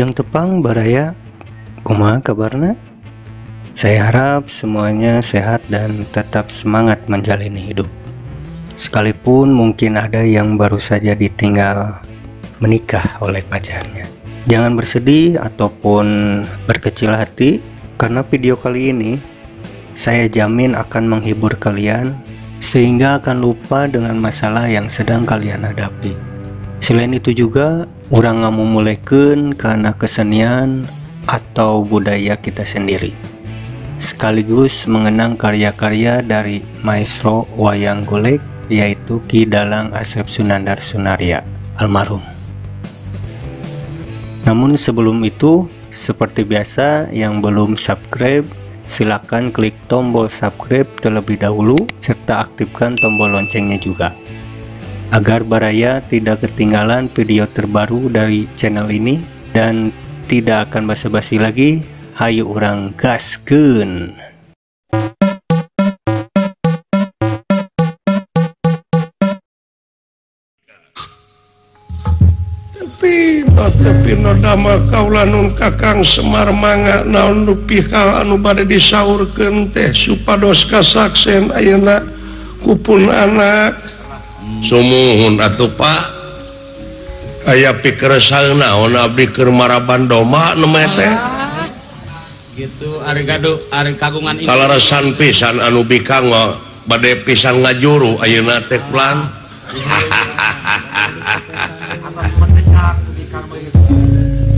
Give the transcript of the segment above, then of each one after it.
Wilujeng tepang baraya, kumaha kabarna? Saya harap semuanya sehat dan tetap semangat menjalani hidup. Sekalipun mungkin ada yang baru saja ditinggal menikah oleh pacarnya. Jangan bersedih ataupun berkecil hati, karena video kali ini saya jamin akan menghibur kalian sehingga akan lupa dengan masalah yang sedang kalian hadapi. Selain itu juga, urang ngamumulekeun karena kesenian atau budaya kita sendiri, sekaligus mengenang karya-karya dari maestro wayang golek, yaitu Ki Dalang Asep Sunandar Sunarya almarhum. Namun sebelum itu, seperti biasa, yang belum subscribe silakan klik tombol subscribe terlebih dahulu serta aktifkan tombol loncengnya juga, agar baraya tidak ketinggalan video terbaru dari channel ini. Dan tidak akan basa-basi lagi, hayu urang gaskeun. Tepi nodama kaula nun Kakang Semar mangga naon nu pihal anu bade disaurkeun teh supados kasaksen ayeuna kupun anak. Sumuhun atuh Pak, aya pikeresal naon abdi keur maraban domba nu teh gitu ari gaduh ari kagungan ieu kaleresan pisan anu bikang bade pisan ngajuru ayeuna teh kulan.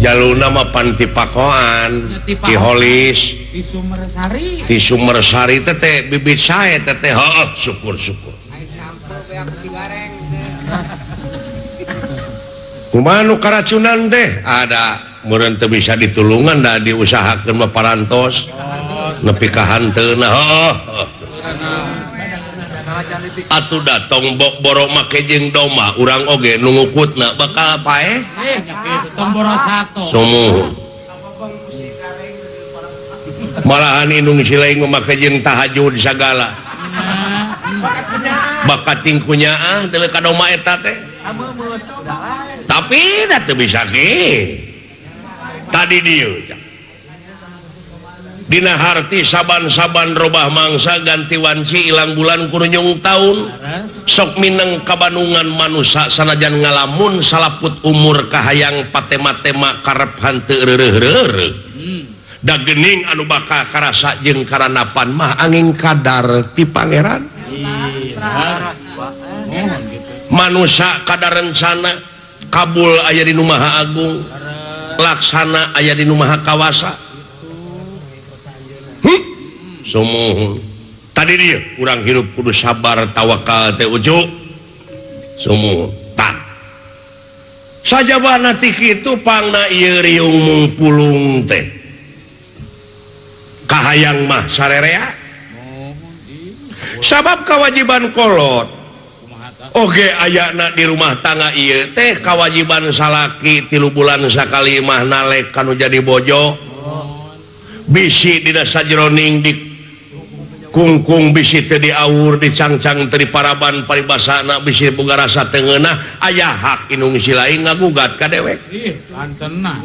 Jaluna mah pan ti Pakoan, ti Holis, ti Sumbersari, ti Sumbersari teh teh bibit sae teh teh heuh syukur-syukur. Kumaha nu karacunan teh ada meureun teu bisa ditulungan da diusahakeun mah parantos nepi ka hanteuna heuh. Atuh datong boro make jeung domba urang oge nu ngukutna bakal paeh tong boro sato. Sumuhun. Malahan indung silaing make jeung tahajud sagala. Bakat tingkunya ah deuleu ka domba eta teh. Tapi da teu bisa ge. Tadi dieu dina harti saban-saban robah mangsa ganti wanci ilang bulan kurunyung taun sok mineng kabanungan manusa sanajan ngalamun salaput umur kahayang patema-tema karep hanteu reureuh-reureuh. Da geuning anu bakal karasa jeung karanapan mah angin kadar ti pangeran. Manusa kadar rencana kabul aya di nu Maha Agung, laksana aya di nu Maha Kawasa. Sumuhun. Tadi dia urang hirup kudu sabar tawakal teh ujuk. Sumuhun. Tah. Sajabana ti kitu pangna ieu riung mungpulung teh. Kahayang mah sarerea. Sabab kewajiban kolot oge ayana di rumah tangga ieu teh kewajiban salaki 3 bulan sakali mah nalek kanu jadi bojo. Bisi dina sajroning di kungkung bisi teu diawur dicangcang teu diparaban paribasana bisi boga rasa teu ngeunah aya hak indung silaing ngagugat ka dewek. Ih lantenna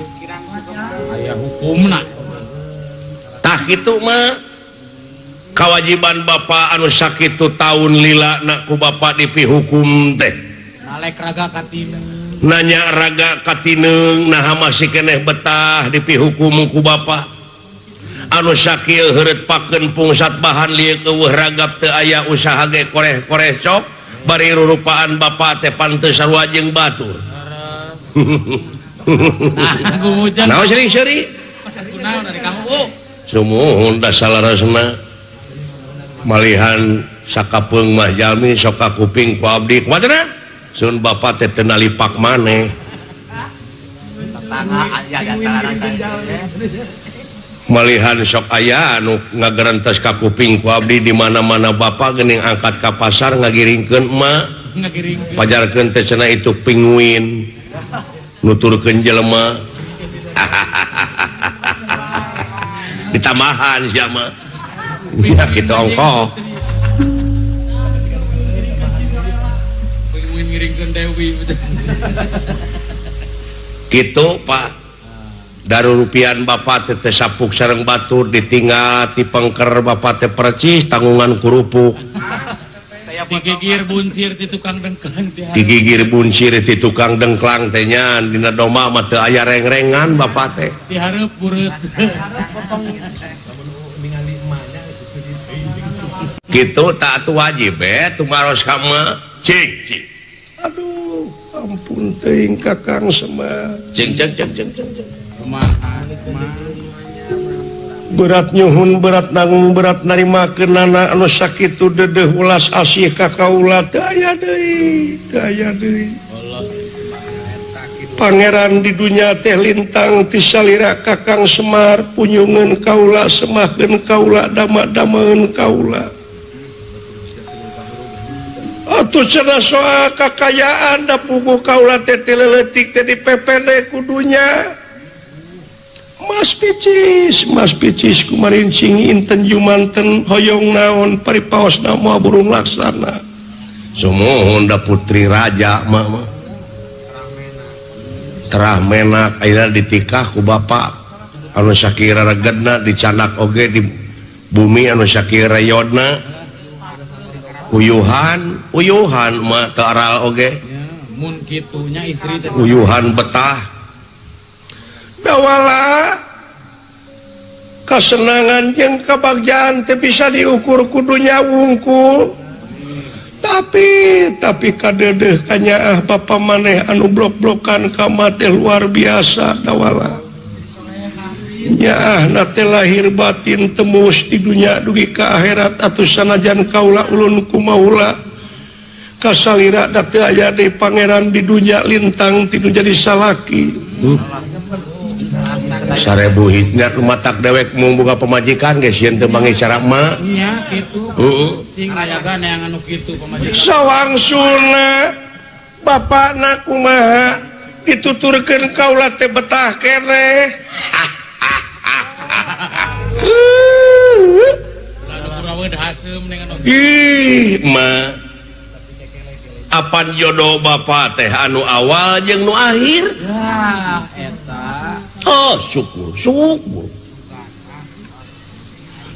aya hukumna. Tah kitu mah kewajiban bapak anu sakitu tahun lila nak ku bapak dipihukum teh nalek raga katineng nanya raga katineng naha masih keneh betah dipihukum ku bapak anu sakieu heureut pakeun pungsat bahan lieu eueuh ragap teu aya usaha ge koreh-koreh cok bari rurupaan bapak teh pantes sarua jeung batur. Naon sering-seri sumuhun da salaresna malihan sakapeung mah jalmi sok ka kuping ku abdi kumaha cenah sun bapa teh teu nalipak maneh malihan sok aya anu ngagerentes ka kuping ku abdi di mana-mana bapa geuning angkat ka pasar ngagiringkeun emak pajarkeun teh cenah itu pinguin nuturkeun jelema ditambahan sia mah ya kitu ongkoh pinguin ngiringkeun Dewi kitu Pak. Darurupian bapak teh teu sapuk sareng batur ditinggal ti pengker bapak teh percis tanggungan kerupuk. Digigir buncir ti tukang dengklang teh. Digigir buncir ti tukang dengklang teh nya dina domba mah teu aya reng-rengan bapak teh. Dihareup bureut. Kitu tak atuh wajib be tumaros ka mah. Cing cing. Aduh, ampun teuing Kakang Semar. Cing cing cing cing cing. Berat nyuhun, berat nanggung, berat narimakeunana anu sakitu dedeuh ulas asih ka kaula teu aya deui, teu aya deui. Pangeran di dunya teh lintang ti salira Kakang Semar punyungeun kaula, semahkeun kaula, dama-dameun kaula. Atuh cenah soal kakayaan da puguh kaula teh ti leutik teh dipepende ku dunya. Mas picis kumarincing inten jumanten hoyong naon paripaosna moal burung laksana. Sumuhun da putri raja mah mah. Terah menak ayeuna ditikah ku bapak anu sakira regedna dicanak oge di bumi anu sakira reyodna. Uyuhan, uyuhan mah teu aral oge. Mun kitunya istri teh. Uyuhan betah. Dawala kasenangan jeung kabagjaan teu bisa diukur ku dunya wungkul. Tapi kadeudeuh kanyaah bapa maneh anu blok-blokan ka mah teh luar biasa dawala. Nyaah teh lahir batin tembus di dunya dugi ka akhirat atuh sanajan kaula ulun kumaula kasalira da teu aya deui pangeran di dunya lintang ti nu jadi salaki. 1000 hijrah lumatak dewek mung boga pamajikan ge sieun teu mangi cara mah nya kitu. Heeh. Cing rayaga neangan nu kitu pamajikan. Sawangsuna bapakna kumaha dituturkeun kaula teh betah keneh. Ih mah apan jodoh bapak teh anu awal jeung nu akhir. Wah eta. Oh syukur syukur.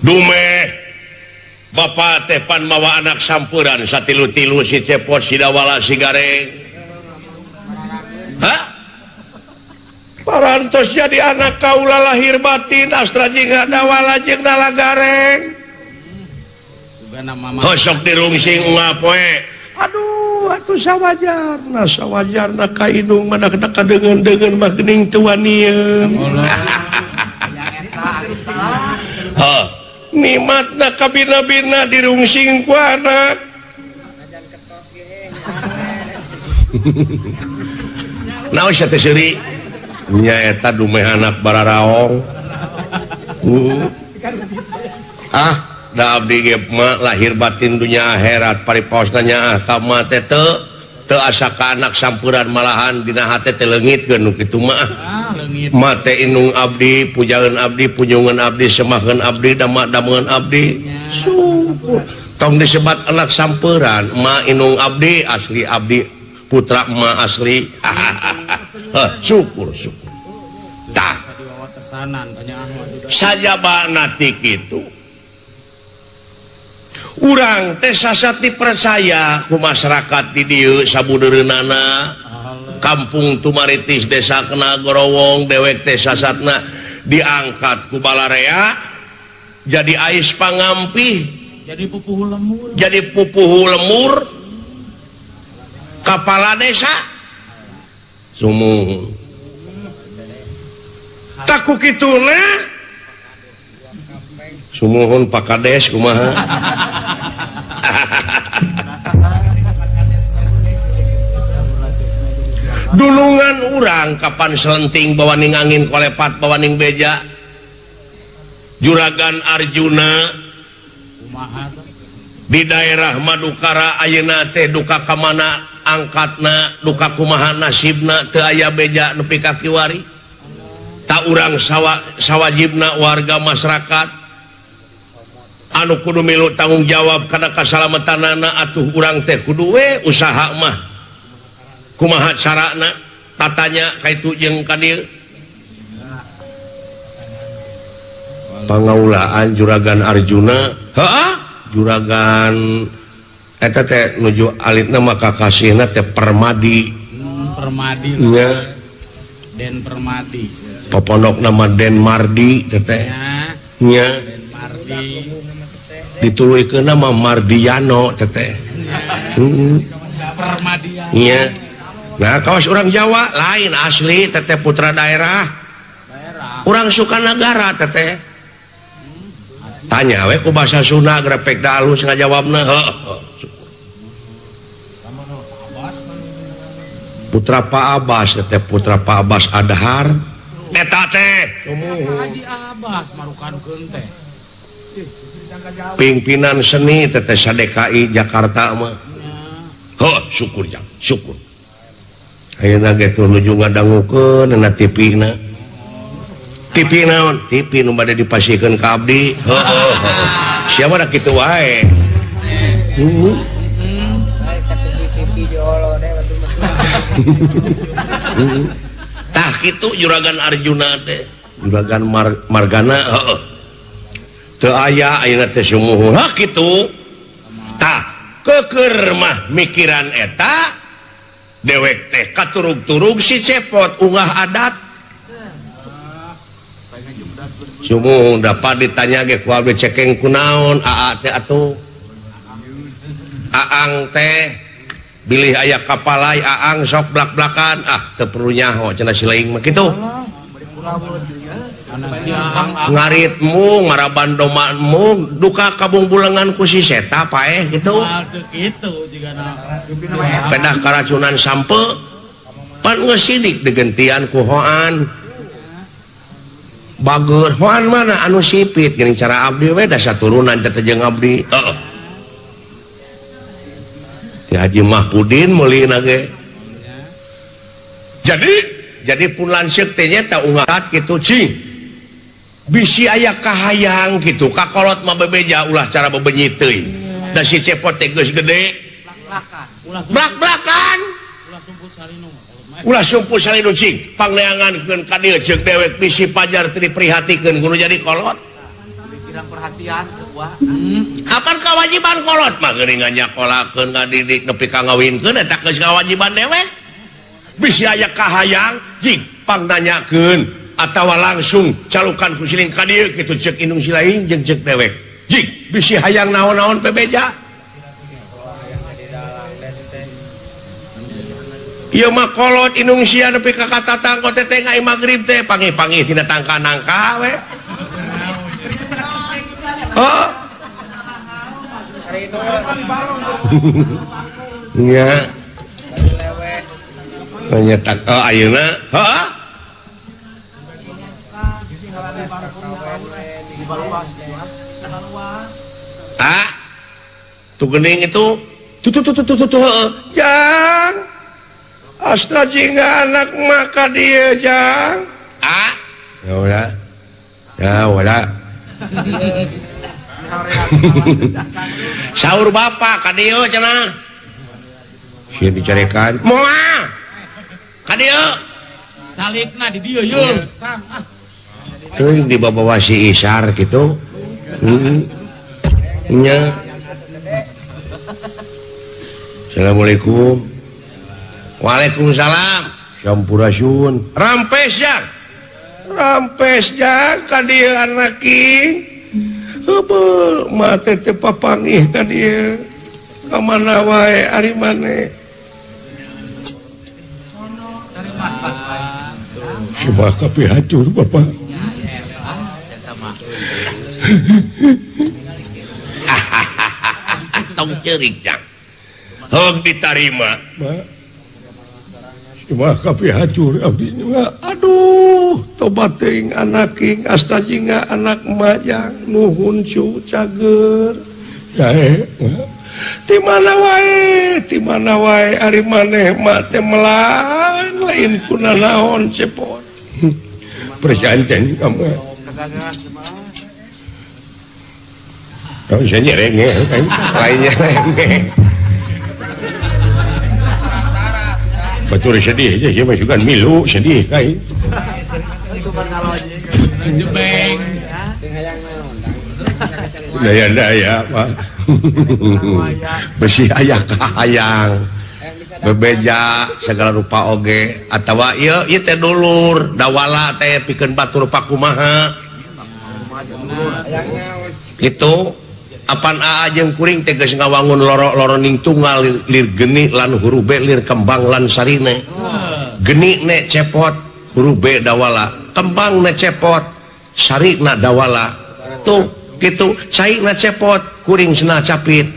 Dume bapak teh pan mawa anak sampuran satilu-tilu si Cepot si Dawala si Gareng. Hah? Parantos jadi anak kaula lahir batin astra jingga Dawala jeung Dala Gareng. Hosok dirungsing ungapoe. Aduh, atuh sawajarna sawajarna ka indung mah da kadeungeun-deungeun mah geuning teu wanieun. Hah, nikmatna kabina-bina dirungsing ku anak. Naon sia teh seuri? Nya eta dumeh anak bararaong. Ah, da abdi ge mah lahir batin dunya akhirat paripaosna nyaah ka mah teh teu asa ka anak sampuran malahan dina hate teh leungitkeun nu kitu mah. Mate indung abdi, pujaeun abdi, punjungeun abdi, semaheun abdi, dama-dameun abdi. Syukur. Tong disebat anak sampuran, ma indung abdi asli abdi putra ma asli. Syukur syukur. Tah. Sajabana ti kitu. Urang teh sasat dipercaya ku masyarakat di dieu sabudeureunana kampung Tumaritis desa Kena Gorowong dewek teh sasatna diangkat ku balarea jadi ais pangampih jadi pupuhu lemur, jadi pupuhu lemur kepala desa sumuhun taku kituna sumuhun Pak Kades kumaha. Dulungan urang kapan selenting bawaning angin kolepat bawaning beja Juragan Arjuna di daerah Madukara ayeuna teh duka ka mana angkatna duka kumaha nasibna teu aya beja nepi ka kiwari. Tak urang sawajibna warga masyarakat anu kudu milu tanggung jawab kana kasalamatanana atuh urang teh kudu we usaha mah kumaha carana tatanya kaitu jeung ka dieu. Pangaulaan Juragan Arjuna heeh Juragan eta teh nuju alitna maka kasihna teh Permadi. Permadi nya Den Permadi. Popondok nama Den Mardi teh nya Den Mardi. Dituluykeun nama Mardiano teteh. Heeh. Permadian. Nya. Nah, kawas urang Jawa lain asli teteh putra daerah. Urang Sukanagara teteh. Tanya we ku bahasa Sunda grepek da alus ngajawabna. Heeh. Putra Pak Abbas teteh putra Pak Abbas Adhar. Eta teh. Haji Abbas marukankeun teh. Pimpinan seni teteh sa-DKI Jakarta mah. Heuh, syukur jang, syukur. Ayeuna ge tuh nuju ngadangukeun na TV na. TV naon? TV nu bade dipasihkeun ka abdi. Heuh, heuh. Siapa da kitu wae. Heeh. Tah kitu Juragan Arjuna teh, Juragan Margana heuh. Teu aya ayeuna teh sumuhun. Hah kitu. Tah keukeur mah mikiran eta dewek teh katurug-turug si Cepot ungah adat. Sumuhun dapat ditanya ge ku abdi cekeng kunaon aa teh atuh. Aang teh bilih aya kapalai aang sok blak-blakan ah teu perlu nyaho cenah si laing mah kitu. Ngaritmu ngaraban domamu duka kabung bulengan ku si seta paeh gitu. Pedah karacunan sampe pan geus sidik digentian ku hoan. Bager hoan mana anu sipit geuning cara abdi we da saturunan teh jeung abdi. Heeh. Ki Haji Mahpudin meulina ge. Jadi pun lanseuk teh nya ta ungarat kitu cing. Bisi aya kahayang kitu kakolot mah bebeja ulah cara bebenyi teuing. Da si Cepot teh geus gede. Blak-blakan. Ulah sumput salinu cing. Pangneangankeun ka dieu ceuk dewek bisi pajar teu diprihatikeun kudu jadi kolot. Perhatian kedua. Kapan kewajiban kolot mah geuning nganyakolakeun ngadidik nepi ka ngawinkeun eta geus kewajiban dewek. Bisi aya kahayang jing pangnanyakeun atawa langsung calukan ku siling ka dieu kitu ceuk indung si lain jeung ceuk dewek. Jing bisi hayang naon-naon bebeja. Ieu mah kolot indung sia nepi ka katatang teh teh ngai magrib teh panggih-panggih tina tangka nangka we. Oh. Nya. Nyetak oh ayeuna, heeh. Ah. Tuh geuning itu. Tuh tuh tuh tuh tuh tuh heeh. Jang. Astra jingga anak maka dia jang. Ah. Ya udah. Ya udah. Sahur bapak ka dieu cenah. Sieun dicarekan. Moal. Ka dieu. Calikna di dieu yeuh. Kang ah. Teuing dibawa si Isar kitu. Heeh. Nya. Assalamualaikum. Waalaikumsalam. Sampurasun. Rampes jang. Rampes jang ka dieu anak king. Heubeul mate teh papanggih ka dieu. Ka mana wae ari maneh. Coba kapi hancur bapak. Tong ceurik jang. Heug ditarima. Cuma kapi hancur abdi juga. Aduh, tobat teuing anak king asta jingga anak majang nuhun cu cager. Jae. Ti mana wae ari maneh mah teh melan lain kuna naon cepot. Perjanjian kamu. Kamu bisa nyerenge, lainnya nyerenge. Betul sedih aja, siapa juga milu sedih kai. Jebeng. Daya-daya Pak. Besi aya kahayang. Bebeja segala rupa oge atawa ieu ieu teh dulur dawala teh pikeun batur pakumaha. Gitu apan aa jeung kuring teh geus ngawangun loro-loroning tunggal lir geni lan huruf B lir kembang lan sarine. Geni ne cepot huruf B dawala, kembang ne cepot sarina dawala. Tuh gitu caina cepot kuring cenah capit.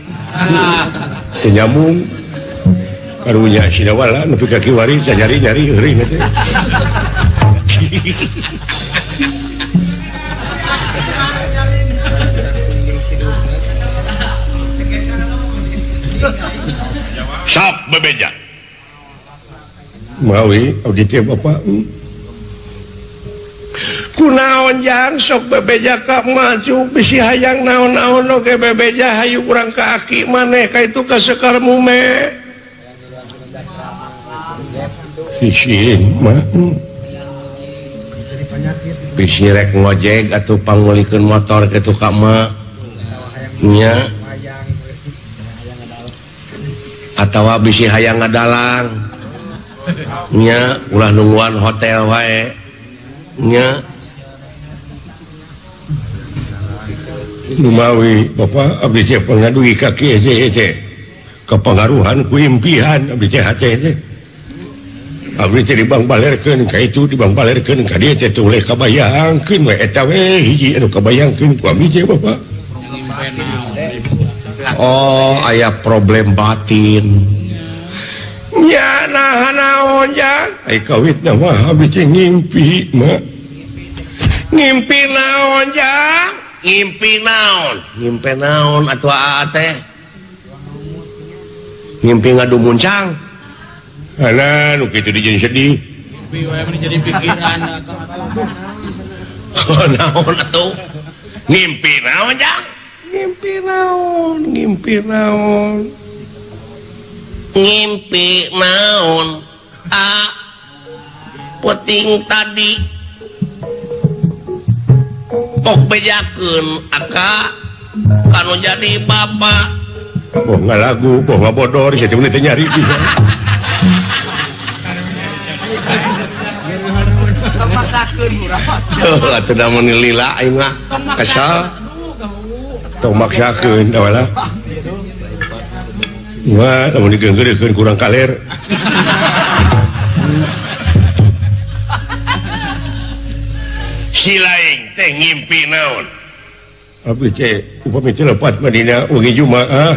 Teu nyambung. Karunya si dawala nepi ka kiwari nyari-nyari eureun teh. Sok bebeja. Mawi abdi teh bapak. Kunaon jang sok bebeja ka maju bisi hayang naon-naon oge bebeja hayu urang ka aki maneh ka itu ka Sekar Mume. Isin mah. Bisi rek ngojek atuh pangulikeun motor kitu ka mah. Nya. Atawa bisi hayang ngadalang. Nya ulah nungguan hotel wae. Nya. Lumawi bapak abdi teh pangadugi ka kieu teh. Kepengaruhan ku impian abdi teh hate teh. Abdi teh dibangbalerkeun ka itu dibangbalerkeun ka dieu teh teu boleh kabayangkeun we eta we hiji anu kabayangkeun ku abdi teh bapak. Oh, aya problem batin. Nya nah naon jang? Ai kawitna mah abdi teh ngimpi mah. Ngimpi naon jang? Ngimpi naon? Ngimpi naon atuh aa teh? Ngimpi ngadu muncang. Alah, nu kitu dijieun sedih. Ngimpi wae mah jadi pikiran. Oh, naon atuh? Ngimpi naon jang? Ngimpi naon? Ngimpi naon? Ngimpi naon? A puting tadi pok bejakeun aka kanu jadi bapak. Boh ngalagu, boh ngabodor, sia teh teh nyari bisa. Heuh, atuh da mun lila aing mah kesel. Tong maksakeun dawala. Wah, lamun digeunggeurkeun kurang kaler. Si laing teh ngimpi naon? Abdi teh upami teh lepat mah dina wengi Jumaah.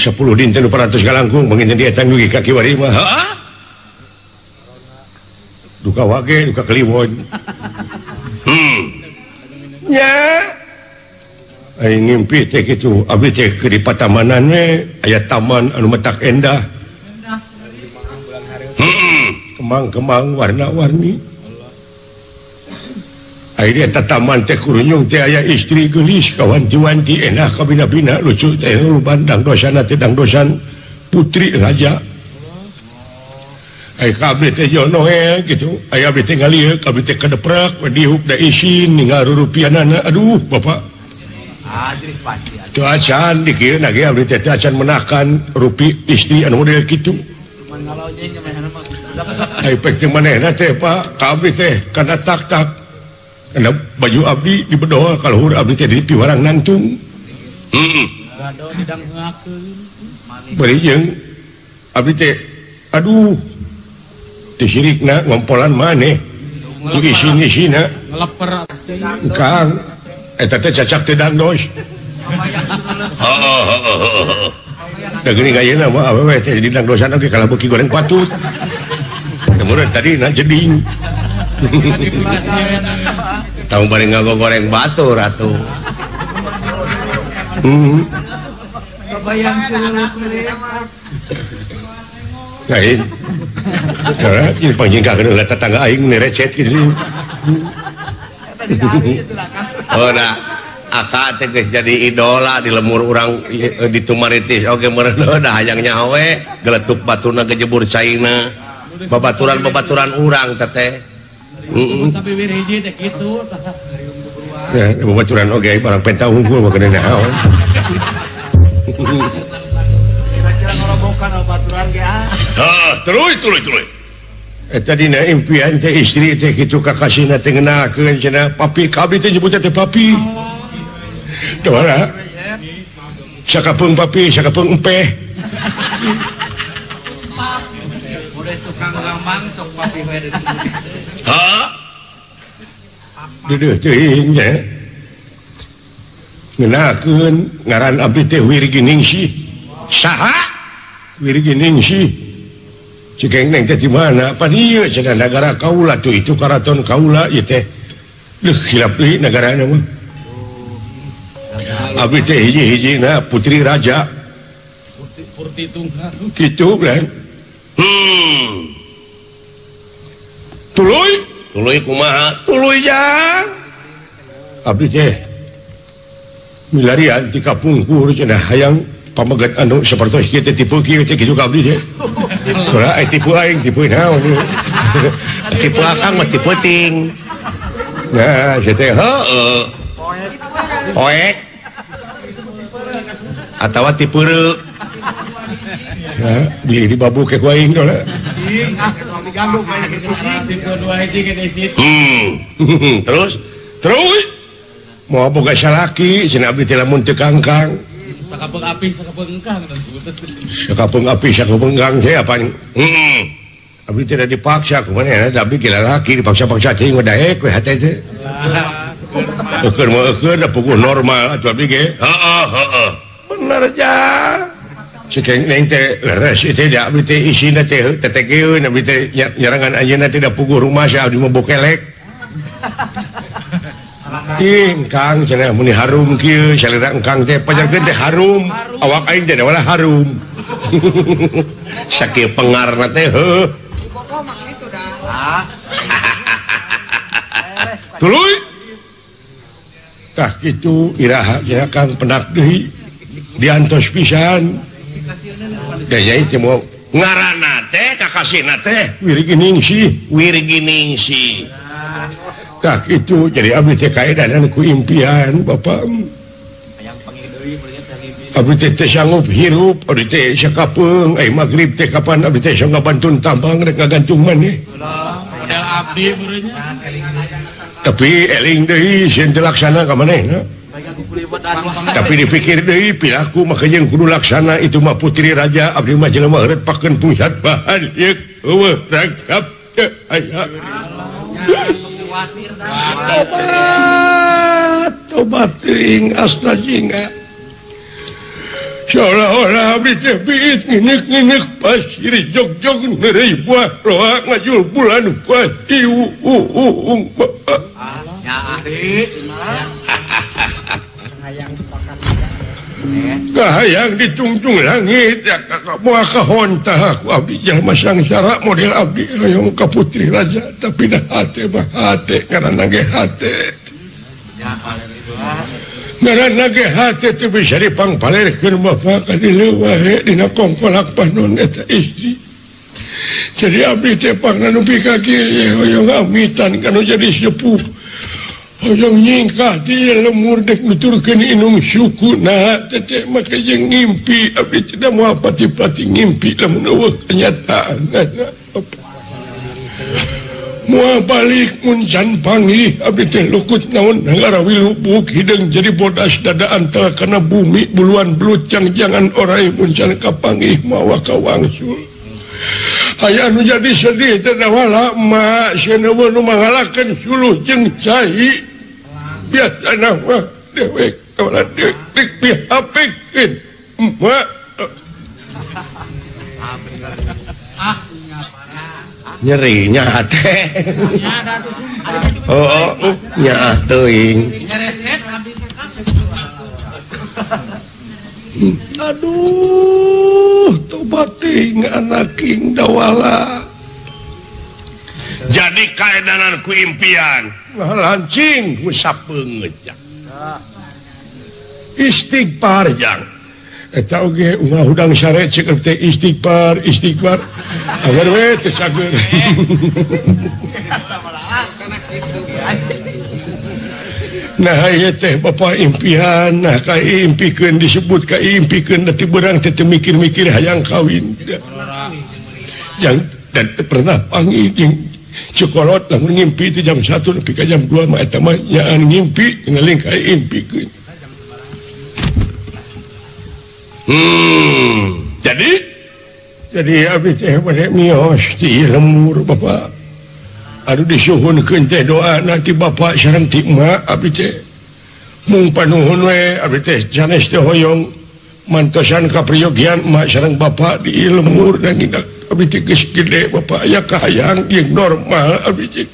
10 dinten 400 kalangkung manginten dia dugi ka kiwari mah. Heeh. Duka wage, duka kliwon. Nya. Aing ngimpi teh kitu, abdi teh keur di patamanan we, aya taman anu matak endah. Kembang-kembang warna-warni. Akhirnya eta taman teh kurunyung teh aya istri geulis kawanti-wanti enak kabina-bina lucu teh ruban dangdosana teh dangdosan putri raja. Ai ka abdi teh jonoel kitu, aya abdi teh ngalieuk, abdi teh kadeprak we dihuk da isin ninggal rurupianana. Aduh bapak. Teu acan dikieun ge abdi teh teu acan menakan rupi istri anu model kitu. Ai pek teh manehna teh Pak, ka abdi teh kana tak-tak. Karena baju abdi di bedol kaluhur abdi teh di piwarang nantung. Heeh. Bari jeung abdi teh aduh teu sirikna ngompolan maneh. Jeung isin-isina ngeleper Kang eta teh cacak teh dangdos. Heeh heeh heeh. Da geuning ayeuna mah awewe teh di dangdosan oge kalah beuki goreng patut. Kemudian tadi na jeding. Tahu bareng ngagoreng batu ratu. Lain. Cara ieu pangjingkakeun heula tetangga aing nirecet kitu. Oh nah, aka teh geus jadi idola di lemur urang di Tumaritis oge meureun da hayang nyaho we geletuk batuna gejebur caina. Babaturan-babaturan urang teteh. Sampai wir hiji teh kitu. Ya, babaturan oge barang penta unggul mah kena naon. Kira-kira ngorobokan babaturan ge ah. Hah, tuluy tuluy tuluy. Eta dina impian teh istri teh kitu kakasihna teh ngeunalkeun cenah papi ka abdi teh nyebutna teh papi. Dora. Sakapeung papi, sakapeung empeh. Udah tukang gamang sok papi we disebut. Hah? Duduh teuing nya. Ngeunalkeun ngaran abdi teh Wirginingsih. Saha? Wirginingsih. Cik neng teh di mana? Pan ieu cenah nagara kaula tuh itu karaton kaula ieu teh. Leuh hilap deui nagarana mah. Abdi teh hiji-hijina putri raja. Putri tunggal. Kitu kan. Tuluy, tuluy kumaha? Tuluy jang. Abdi teh milarian ti kapungkur cenah hayang pamegat anu sapertos kieu teh tipe kieu teh kitu ka abdi teh. Ora tipe aing tipe naon. Tipe akang mah tipe ting. Nah, sia teh heueuh. Poek. Atawa tipeureu. Ya, beli di babu ke ku aing dola. Terus terus mau boga salaki cenah abdi teh lamun teu kangkang. Sakapeung api sakapeung engkang. Sakapeung api sakapeung engkang teh apa? Abdi tidak dipaksa kumaha abdi ge lalaki dipaksa-paksa teuing mah daek we hate teh. Eukeun mah eukeun da puguh normal atuh abdi ge. Heeh heeh. Bener jang. Cek neng teh leres teh da abdi teh isina teh tetekeun abdi teh nyarangan anjeunna teh da puguh rumah sia abdi mah bokelek. Ih, Kang cenah muni harum kieu salira engkang teh pajarkeun teh harum, awak aing teh wala harum. Sakieu pengarna teh heuh. Tuluy. Tah kitu iraha cenah Kang penak deui diantos pisan. Daya teh mau ngaranna teh kakasihna teh Wirginingsih, Wirginingsih. Tah kitu jadi abdi teh kaedanan ku impian bapak. Abdi teh teu sanggup hirup, abdi teh sakapeung, ai magrib teh kapan abdi teh sok ngabantun tambang rek ngagantung maneh. Model abdi meureunnya. Tapi eling deui sieun teu laksana ka manehna. Tapi dipikir deui pilaku mah jeung kudu laksana itu mah putri raja abdi mah jelema heureut pakeun pusat bahan ieu eueuh rangkap teu aya. Tobat, tobat teuing asna jingga. Seolah-olah abdi teh biit nginek-nginek pasir jog-jog neureuy buah roa ngajul bulan kuat ieu. Kahayang ditungtung langit ya kakak moal kahontah aku abdi jelema sangsara model abdi hoyong ka putri raja tapi dah hate mah hate ngaranna ge hate ngaranna ge hate teu bisa dipangpalerkeun bapak ka dieu wae dina kongkolak panon eta istri jadi abdi teh pangna nepi ka kieu hoyong amitan kana jadi sepuh hoyong nyingkah di lemur dek nuturkeun inung suku nah teteh maka jeung ngimpi abdi tidak mau pati-pati ngimpi lamun eueuh kenyataan moal balik mun can panggih abdi teh lukut naon nagara wilubuk hideung jadi bodas dada antal kana bumi buluan belut jang-jangan orai mun can kapanggih mawa kawangsul. Aya nu jadi sedih teh wala emak sieun eueuh nu mangalakeun suluh jeung cai biasana mah dewek wala dewek dihapikeun emak nyerinya teh oh nyaah teuing. Aduh tobat teuing anak king dawala jadi kaedanan ku impian lancing ku sapeungeut jang istighfar jang eta oge ungah hudang sare ceuk teh istighfar istighfar agar we teu cager. Nah ieu teh bapak impian nah kaimpikeun disebut kaimpikeun da ti beurang teh teu mikir-mikir hayang kawin. Yang dan pernah panggil jeung cekolot lamun ngimpi teh jam 1 nepi ka jam 2 mah eta mah nyaan ngimpi ngeling kaimpikeun. Jadi abdi teh bade mios ti lembur bapak. Aduh disuhunkeun teh doa nanti bapak sareng ti emak abdi teh. Mung panuhun we abdi teh sanes teh hoyong mantosan kapriyogian emak sareng bapak di lembur dan ngidak abdi teh geus gede bapak aya kahayang jeung normal abdi teh.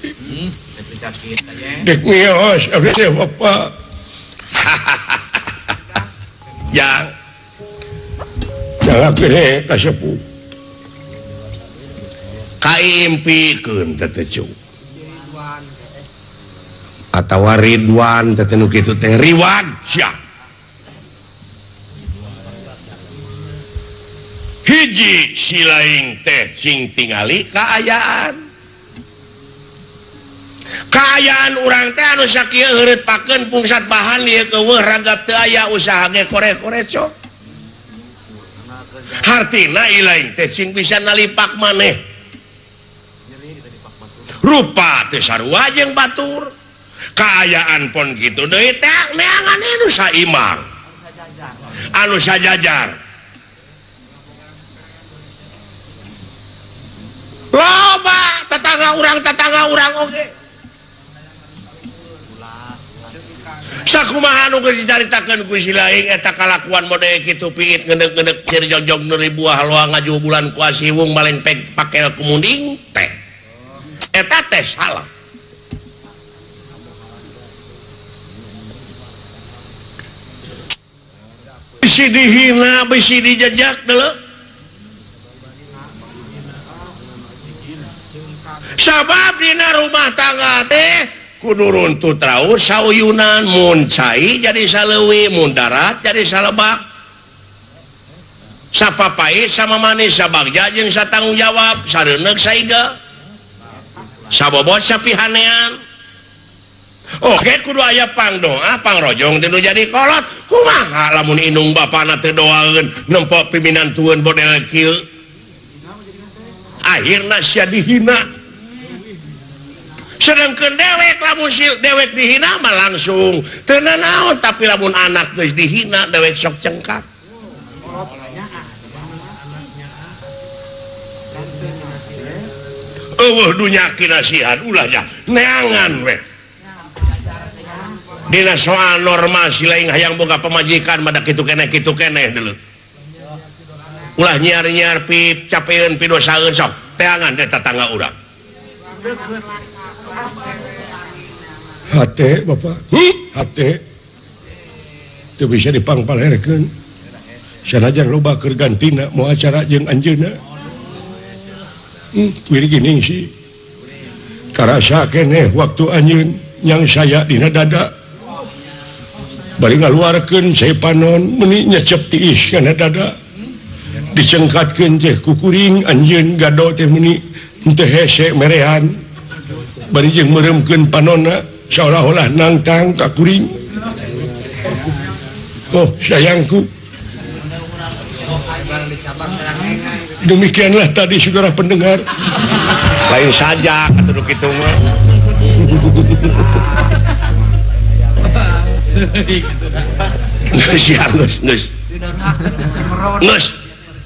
Dek mios abdi teh bapak. Jang jangan gede kasepuh. Kaimpikeun teh teh atawa Ridwan teh nu kitu teh Riwan sia. Hiji si lain teh sing tingali kaayaan. Kaayaan urang teh anu sakieu heureut pakeun pungsat bahan ieu keueuh ragap teu aya usaha ge korek-korek cok. Hartina ilaing teh sing bisa nalipak maneh. Rupa teh sarua jeung batur. Kaayaan pon kitu deui teh neangan anu saimang. Anu sajajar. Loba tetangga urang oge. Sakumaha nu geus dicaritakeun ku si laing eta kalakuan model kitu piit ngeundeuk-ngeundeuk cir jogjog neuri buah loa ngaju bulan ku asiwung maleng pek pakel kumunding teh. Eta teh salah. Bisi dihina, bisi dijejak deuleu. Sabab dina rumah tangga teh kudu runtut raur sauyunan mun cai jadi saleuwi mun darat jadi salebak sapapai sama manis sabagja jeung satanggung jawab sareuneuh saiga sabobot sapihanean. Oke kudu aya pangdoa pangrojong teh nu jadi kolot kumaha lamun indung bapana teu doaeun nempo piminantueun model kieu akhirna sia dihina. Sedangkan dewek lamun dewek dihina mah langsung teu nanaon, tapi lamun anak geus dihina dewek sok cengkak. Eueuh dunya kinasihan ulah nya neangan we. Dina soal norma si lain hayang boga pamajikan mah da kitu keneh deuleu. Ulah nyiar-nyiar pi capeun pi dosaeun sok teangan teh tatangga urang. Hate bapak, hate teu bisa dipangpalerkeun. Sanajan loba keur gantina moal acara jeung anjeunna. Wiri geuning sih. Karasa keneh waktu anjeun yang saya dina dada. Bari ngaluarkeun cai panon meuni nyecep tiis kana dada. Dicengkatkeun teh ku kuring anjeun gado teh meuni teu hese merehan. Bari jeung meureumkeun panonna seolah-olah nangtang ka kuring. Oh sayangku. Demikianlah tadi saudara pendengar. Lain saja atuh kitu mah. Geus ya geus geus. Geus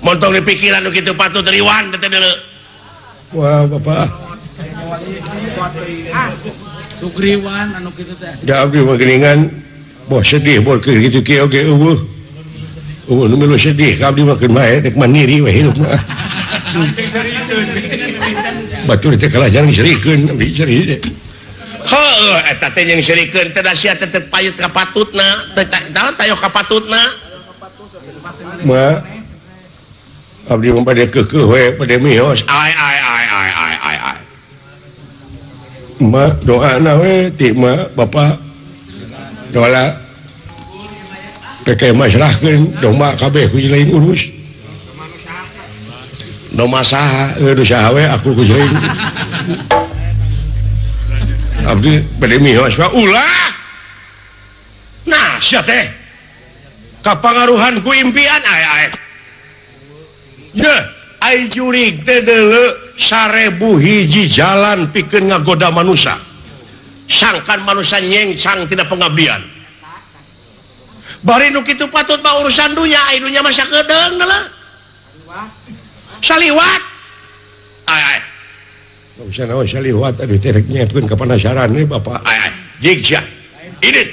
montong di pikiran nu kitu patut Riwan teh deuleu. Wah bapak. Sugriwan anu kitu teh. Da abdi mah geuningan boh sedih bor keur kitu kieu oge eueuh. Eueuh nu milu sedih ka abdi mah keun bae dek mandiri we hirup mah. Batur teh kalah jangan serikeun abdi seri teh. Heueuh eta teh jeung serikeun teh da sia teh teu payut ka patutna, teh naon tayo ka patutna. Ma abdi mah bade keukeuh we bade mios. Ai ai ai ai ai ai ai. Ma doana we ti ma bapak dola PK masrahkeun domba kabeh ku lain urus. Domba saha? Nu saha we aku ku lain. Abdi bade mios mah ulah. sia teh kapangaruhan ku impian ae ae ye ai jurig teh deuleu 1000 hiji jalan pikeun ngagoda manusia sangkan manusia nyengsang tina pengabdian bari nu kitu patut mah urusan dunya ai dunya mah sakedeung lah saliwat ae ae usah naon saliwat aduh teh rek nyiapkeun ka panasaran we bapak ae ae jig sia idit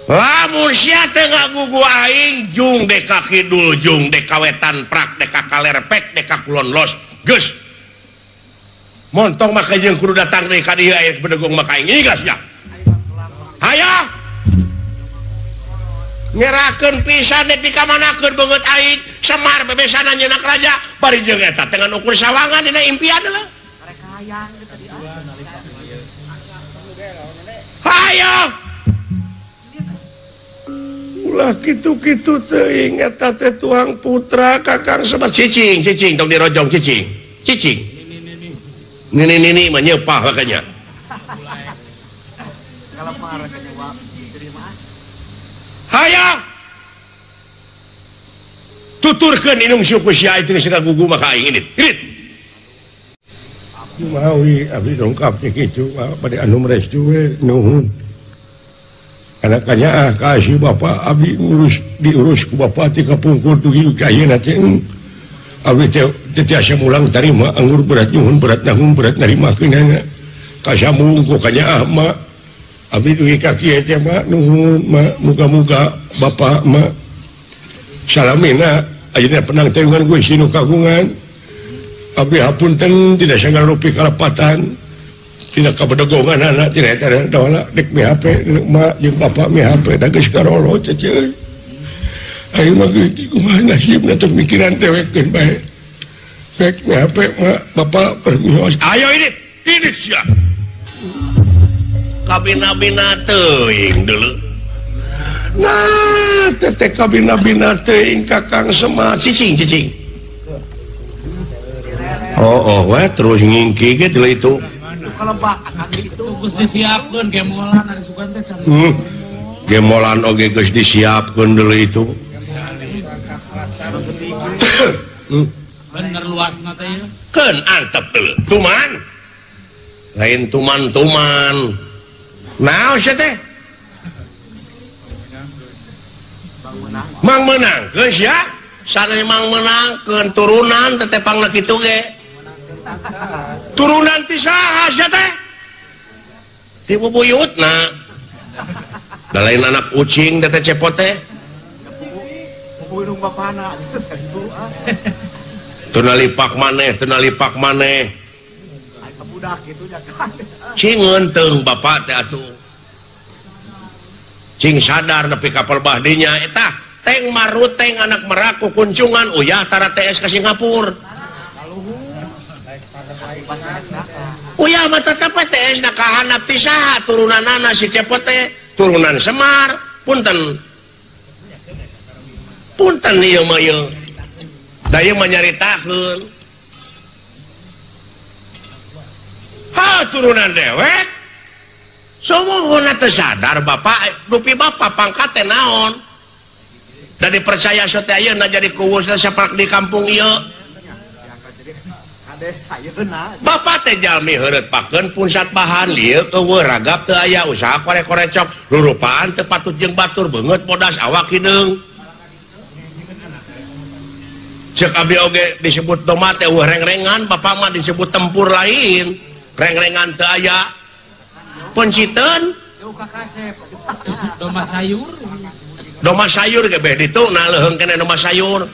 lamun sia teu ngagugu aing jung deka kidul jung deka wetan prak deka kaler pek deka kulon los geus montong mah jeung kudu datang deui ka dieu aya bedegong mah ka aing geus sia hayo ngerakeun pisan dek dikamanakeun beungeut aing Semar bebesana nyenak raja bari jeung eta teh ngan ukur sawangan dina impian lah hayo ulah kitu-kitu teuing eta teh tuang putra Kakang Semar cicing cicing tong dirojong cicing cicing nini nini mah nyeupah makanya hayo tuturkeun inung suku sia itu geus ngagugu maka aing indit indit mawi abdi dongkap kitu bade anu restu we nuhun anak-anaknya ah kasih bapak abdi ngurus diurus ku bapak ti kapungkur dugi ka ayeuna teh abdi teh teu tiasa mulang tarima anggur berat nyuhun berat nanggung berat narimakeunana kasambung ku kanyaah mah abdi dugi ka kieu teh mah nuhun mah muga-muga bapak mah salamina ayeuna penang tayungan Gusti nu kagungan abdi hapunten tidak sagala rupi kalepatan tidak kabedegongan anak tidak eta dola dek mi HP mak jeung bapak mi HP da geus karolo cece aing mah kumaha nasibna teh mikiran dewekkeun bae dek mi HP mak bapak permios ayo ini ini sia kabina-bina teuing deuleu nah teh kabina-bina teuing Kakang Semar cicing cicing oh oh we terus ngingki ge deuleu itu geus disiapkeun gemolan ari sugan teh can gemolan oge geus disiapkeun deuleu itu bener luasna teh ieu keun antep deuleu tuman lain tuman-tuman naon sia teh mang meunangkeun sia sane mang meunangkeun turunan teh tepangna kitu ge turunan ti saha sia teh ti bubuyutna da lain anak ucing teh cepot teh teu nalipak maneh teu nalipak maneh cing ngeunteng bapak teh atuh cing sadar nepi ka pelbah dinya eta teng maruteng anak merak kukuncungan uyah tara TS ka Singapura uyah mah tetep TS na kahanap ti saha turunanana si cepot teh turunan Semar punten punten ieu mah ieu da ieu mah nyaritakeun ha turunan dewek sumuhunna teu sadar bapak dupi bapak pangkat teh naon da dipercaya teh ayeuna jadi kuwus sapak di kampung ieu bapak teh jalmi heureut pakeun punsat bahan lieu eueuh ragap teu aya usaha korek-korecok rurupaan teu patut jeung batur beungeut bodas awak hideung ceuk abdi oge disebut doma teh eueuh rengrengan bapak mah disebut tempur lain rengrengan teu aya penciteun doma sayur doma sayur ge beh ditu na leuheung keneh doma sayur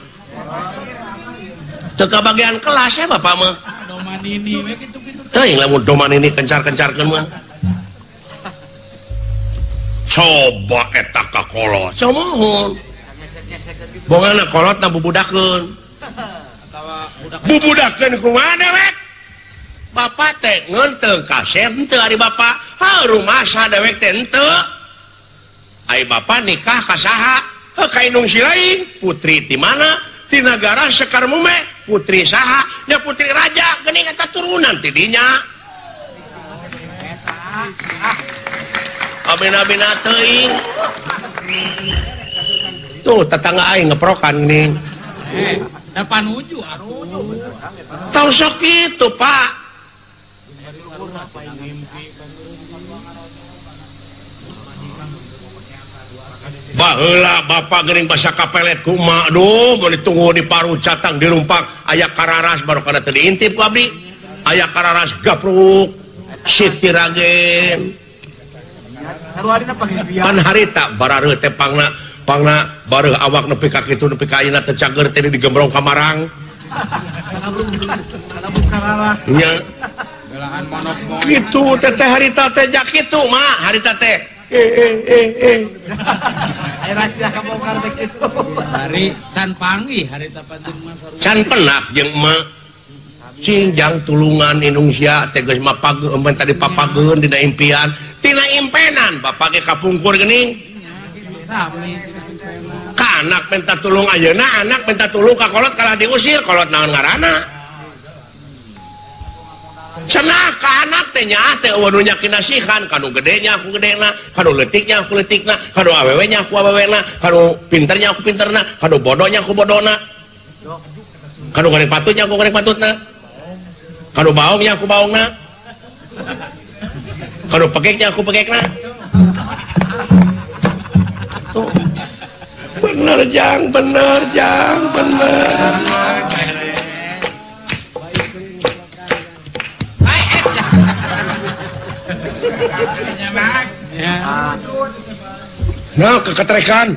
teu kabagian kelas ya bapak mah doma nini we kitu-kitu teuing lamun doma nini kencar-kencarkeun mah coba eta ka kolot sumuhun bongana kolot na bubudakeun bubudakeun kumaha dewek bapak teh ngeunteung kasep henteu ari bapak ha rumasa dewek teh henteu ai bapak nikah ka saha heuh ka indung si lain putri ti mana ti nagara Sekar Mume putri saha nya putri raja geuning eta turunan ti dinya Kabina-bina teuing. Tuh tetangga aing ngeprokan geuning. Da panuju atuh. Tong sok kitu, Pak. Baheula bapak geuning basa kapelet ku emak, duh meuli tunggu di paru catang dirumpak aya kararas baru kana teu diintip ku abdi. Aya kararas gapruk Siti Ragen. Pan harita barareuh teh pangna pangna bareuh awak nepi ka kitu nepi ka ayeuna teh cager teh digembrong ka marang. Nya. Kitu teh teh harita teh ja kitu mah harita teh. Hari can panggih harita panjang mah sarua. Can penak jeung emak. Cing jang tulungan indung sia teh geus mapageun empen tadi papageun dina impian. Tina impenan bapak ge kapungkur geuning. Sami ka anak minta tulung ayeuna anak minta tulung ka kolot kalah diusir kolot naon ngaranna. Cenah ka anak teh nyaah teh eueuh nu nyakinasihan kanu gedenya aku gedena, kanu leutiknya aku leutikna, kanu awewenya aku awewena, kanu pinternya aku pinterna, kanu bodohnya aku bodona. Kanu goreng patutnya aku goreng patutna. Kanu baongnya aku baongna. Kanu pekeknya aku pekekna. Tuh. Bener jang, bener jang, bener. Nah, keketrekan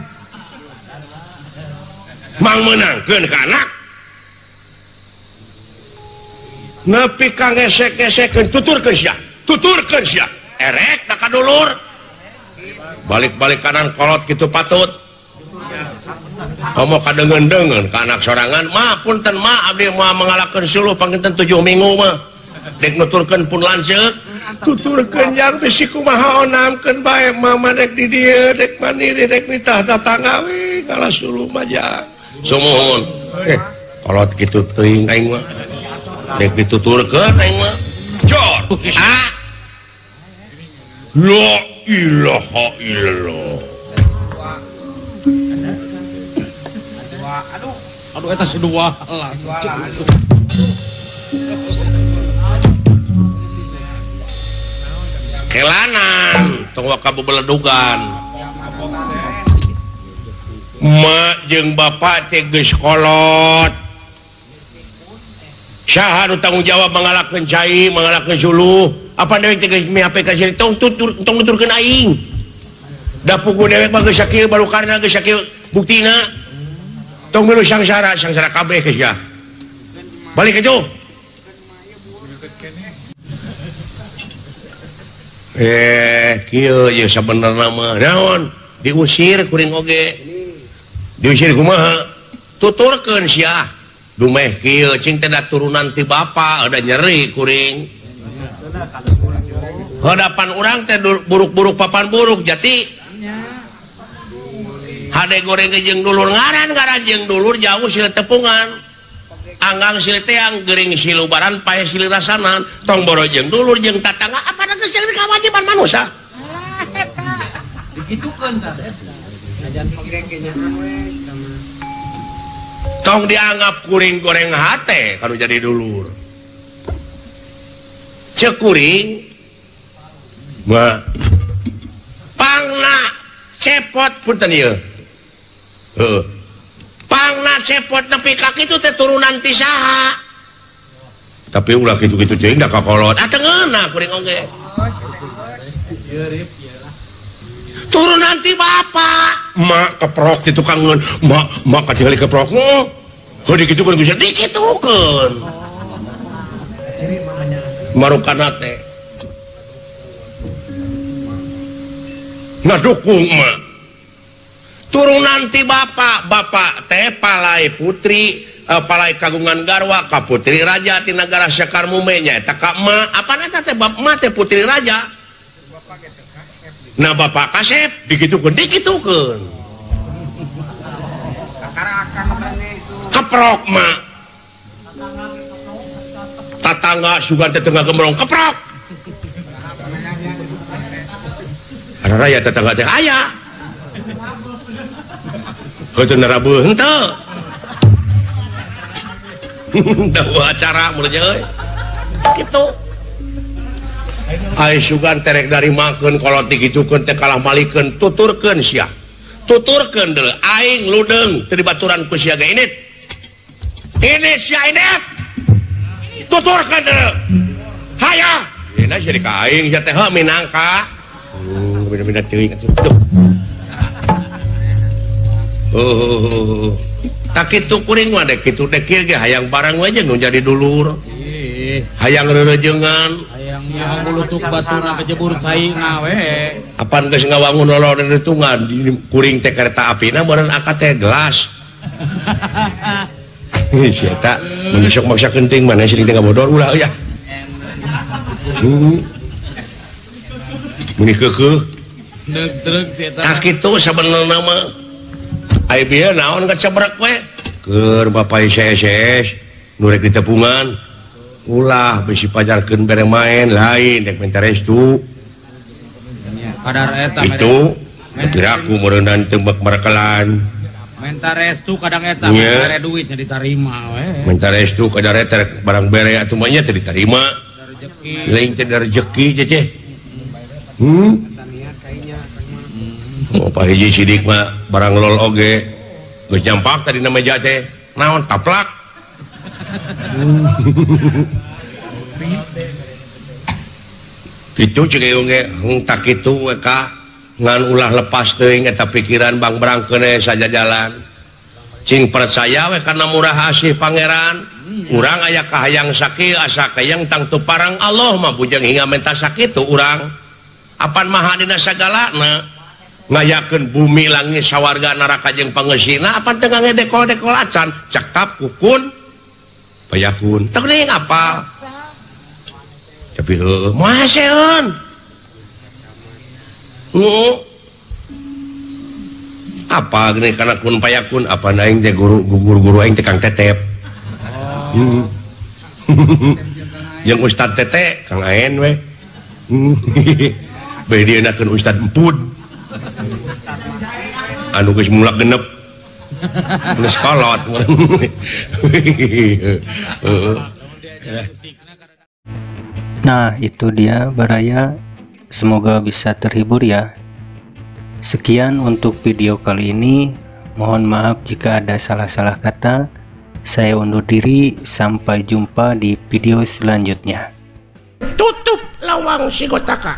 mang menangkeun ka anak nepi ka ngesek-ngesekeun tuturkeun sia, tuturkeun sia erek da ka dulur balik-balik kanan kolot kitu patut komo kadeungeun-deungeun ka anak sorangan mah punten mah abdi moal mengalakeun suluh panginten 7 minggu mah dek nuturkeun pun lanceuk tuturkeun jang bisi kumaha onamkeun bae mama dek di dieu dek mandiri dek nitah tatangga we kalah suluh mah jang sumuhun kolot kitu teuing aing mah dek dituturkeun aing mah jor ha la ilaha illallah. Aduh aduh eta sedua lah. Kelanan tong waka bebeledugan mak jeung bapak teh geus kolot saha nu tanggung jawab mangalakeun cai mangalakeun suluh apa dewek teh geus mihape ka sini tong tutur tong nuturkeun aing da puguh dewek mah geus sakieu barukarna geus sakieu buktina tong milu sangsara sangsara kabeh geus ya balik ka jauh. Kieu ye sabenerna mah naon diusir kuring oge diusir kumaha tuturkeun sia dumeh kieu cing teh da turunan ti bapa ada nyeri kuring hadapan urang teh buruk-buruk papan buruk jati hade goreng jeung dulur ngaran-ngaran jeung dulur jauh sila tepungan anggang silih teang gering silubaran paeh silih rasanan tong boro jeung dulur jeung tatangga apa geus jadi kewajiban manusia digitukeun tah tong dianggap kuring goreng hate kalau jadi dulur cek kuring mah pangna cepot punten ieu heuh pangna cepot nepi ka kitu teh turunan ti saha tapi ulah kitu-kitu teuing da kakolot ah teu ngeunah kuring oge turunan ti bapak mak keprok ti tukangeun mak mak katingali keprok heuh dikitukeun geus dikitukeun marukana teh ngadukung mak turunan ti bapak bapak teh palai putri palai kagungan garwa ka putri raja ti nagara Sekar Mume nyaeta ka emak apana eta teh emak teh putri raja nah bapak kasep dikitukeun dikitukeun keprok mak tatangga sugan teh tengah gembrong keprok Raya tetangga teh aya. Heuteun narabuh henteu. Dawa acara mulanya euy. Kitu. Ai sugan terek dari makeun kolot dikitukeun teh kalah malikeun tuturkeun sia. Tuturkeun deuleu aing ludeung teu dibaturan ku sia ge init. Ini sia init. Tuturkeun deuleu. Hayang. Dina sia ka aing sia teh heuh minangka. Beda-beda teuing atuh. Oh. Tak kitu kuring mah dek kitu dek kieu ge hayang barang we jeung nu jadi dulur. Hayang reurejeungan. Hayang bulutuk baturna kejebur cai ngawe. Apan geus ngawangun lolor ditungan kuring teh kereta apina meureun akad teh gelas. Si eta mun sok maksa kenting mana sering teh ngabodor ulah euy ah. Muni keukeuh. Deug-deug si eta. Tak kitu sabenerna mah. Ai bieu naon kacebrek we? Keur bapak ICSS nu rek ditepungan. Ulah bisi pajarkeun bere main lain rek minta restu. Kadar eta itu piraku meureunnan teu merkelan. Minta restu kadang eta mere duitnya ditarima we. Minta restu kadar eta rek barang bere atuh mah nya teu ditarima. Lain teh rezeki ceceh. Oh, Pak Hiji Sidik mah barang lol oge. Geus nyampak tadi na meja teh. Naon taplak. Kitu ceuk ieu ge hung tak kitu we ka ngan ulah lepas teuing eta pikiran bang berangkeun sajajalan. Cing percaya we kana murah asih pangeran. Urang aya kahayang sakieu asa kayang tangtu parang Allah mah bujang hingga menta sakitu urang. Apan maha dina sagalana ngayakeun bumi langit sawarga neraka jeung pangeusina apan teu ngedekol-dekol acan cekap kukun payakun teu geuning apa tapi heueuh moal seun apa geuning kana kun payakun apa aing teh guru guru aing teh Kang Tetep. Jeung Ustad Tete Kang Aen we. Bae dienakeun Ustad Empud. Anu geus mulak genep. Geus kolot. Nah, itu dia Baraya. Semoga bisa terhibur ya. Sekian untuk video kali ini. Mohon maaf jika ada salah-salah kata. Saya undur diri, sampai jumpa di video selanjutnya. Tutup lawang Sigotaka.